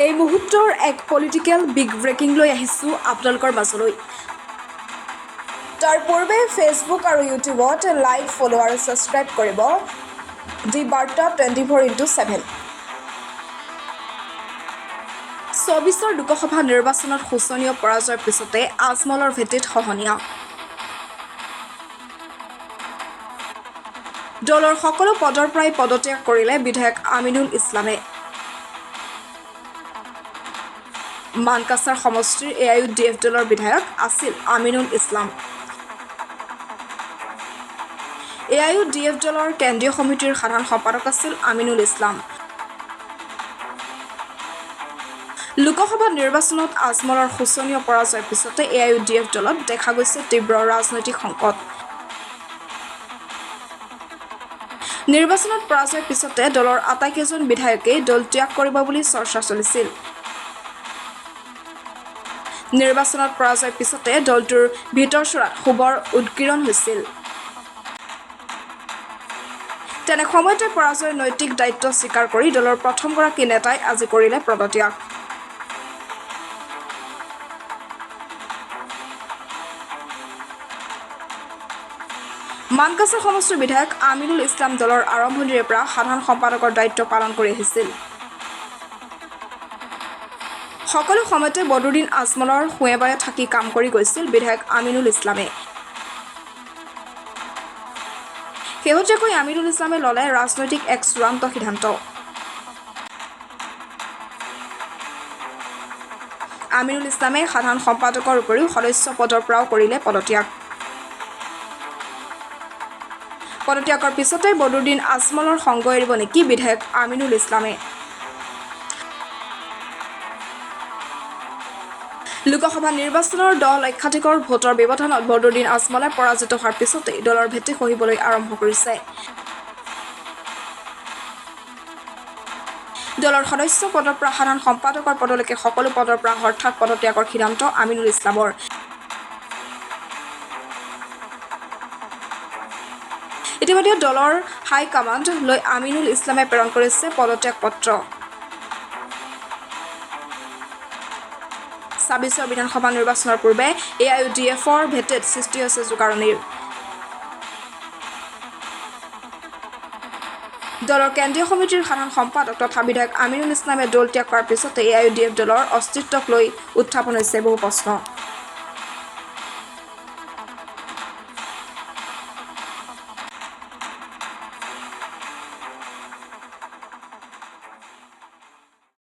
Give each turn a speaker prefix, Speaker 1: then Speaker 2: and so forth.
Speaker 1: এই মুহূৰ্তৰ এক পলিটিকেল বিগ ব্ৰেকিং লৈ আহিছোঁ আপোনালোকৰ মাজলৈ। তাৰ পূৰ্বে ফেচবুক আৰু ইউটিউবত লাইক, ফ'ল' আৰু ছাবস্ক্ৰাইব কৰিব দি বাৰ্তা 24x7। 24ৰ লোকসভা নিৰ্বাচনত শোচনীয় পৰাজয়ৰ পিছতে আজমলৰ ভেটিত খহনীয়া। দলৰ সকলো পদৰ পৰাই পদত্যাগ কৰিলে বিধায়ক আমিনুল ইছলামে। মানকাছাৰ সমষ্টিৰ A I U D F দলৰ বিধায়ক আছিল Aminul Islam. A I U D F দলৰ কেন্দ্ৰীয় সমিতিৰ সাধাৰণ সম্পাদক আছিল আমিনুল ইছলাম। লোকসভা নিৰ্বাচনত আজমলৰ শোচনীয় পৰাজয়ৰ পিছতে A I U D F দলত দেখা গৈছে তীব্ৰ ৰাজনৈতিক সংকট। নিৰ্বাচনত পৰাজয়ৰ পিছতে দলৰ আটাইকেইজন বিধায়কেই দল ত্যাগ কৰিব বুলি চৰ্চা চলিছিল। নিৰ্বাচনত পৰাজয়ৰ পিছতে দলটোৰ ভিতৰচৰাত ক্ষোভৰ উদগীৰণ হৈছিল। তেনে সময়তে পৰাজয়ৰ নৈতিক দায়িত্ব স্বীকাৰ কৰি দলৰ প্ৰথমগৰাকী নেতাই আজি কৰিলে পদত্যাগ। মানকাছাৰ সমষ্টিৰ বিধায়ক আমিনুল ইছলাম দলৰ আৰম্ভণিৰে পৰা সাধাৰণ সম্পাদকৰ দায়িত্ব পালন কৰি আহিছিল। সকলো সময়তে বদৰুদ্দিন আজমলৰ সোঁৱে বায়ে থাকি কাম কৰি গৈছিল বিধায়ক আমিনুল ইছলামে। শেহতীয়াকৈ আমিনুল ইছলামে ল'লে ৰাজনৈতিক এক চূড়ান্ত সিদ্ধান্ত। আমিনুল ইছলামে সাধাৰণ সম্পাদকৰ উপৰিও সদস্য পদৰ পৰাও কৰিলে পদত্যাগ। পদত্যাগৰ পিছতে বদৰুদ্দিন আজমলৰ সংগ এৰিব নেকি বিধায়ক আমিনুল ইছলামে? লোকসভা নিৰ্বাচনৰ 10 লক্ষাধিকৰ ভোটৰ ব্যৱধানত বদৰুদ্দিন আজমলে পৰাজিত হোৱাৰ পিছতেই দলৰ ভেটি খহিবলৈ আৰম্ভ কৰিছে। দলৰ সদস্য পদৰ পৰা সাধাৰণ সম্পাদকৰ পদলৈকে সকলো পদৰ পৰা হঠাৎ পদত্যাগৰ সিদ্ধান্ত আমিনুল ইছলামৰ। ইতিমধ্যে দলৰ হাইকমাণ্ড লৈ আমিনুল ইছলামে প্ৰেৰণ কৰিছে পদত্যাগ পত্ৰ। 26ৰ বিধানসভা নিৰ্বাচনৰ পূৰ্বে এ I U D এফৰ ভেটিত সৃষ্টি হৈছে জোকাৰণিৰ। দলৰ কেন্দ্ৰীয় সমিতিৰ সাধাৰণ সম্পাদক তথা বিধায়ক আমিনুল ইছলামে দল ত্যাগ কৰাৰ পিছতে এ I U D F দলৰ অস্তিত্বক লৈ উত্থাপন হৈছে বহু প্ৰশ্ন।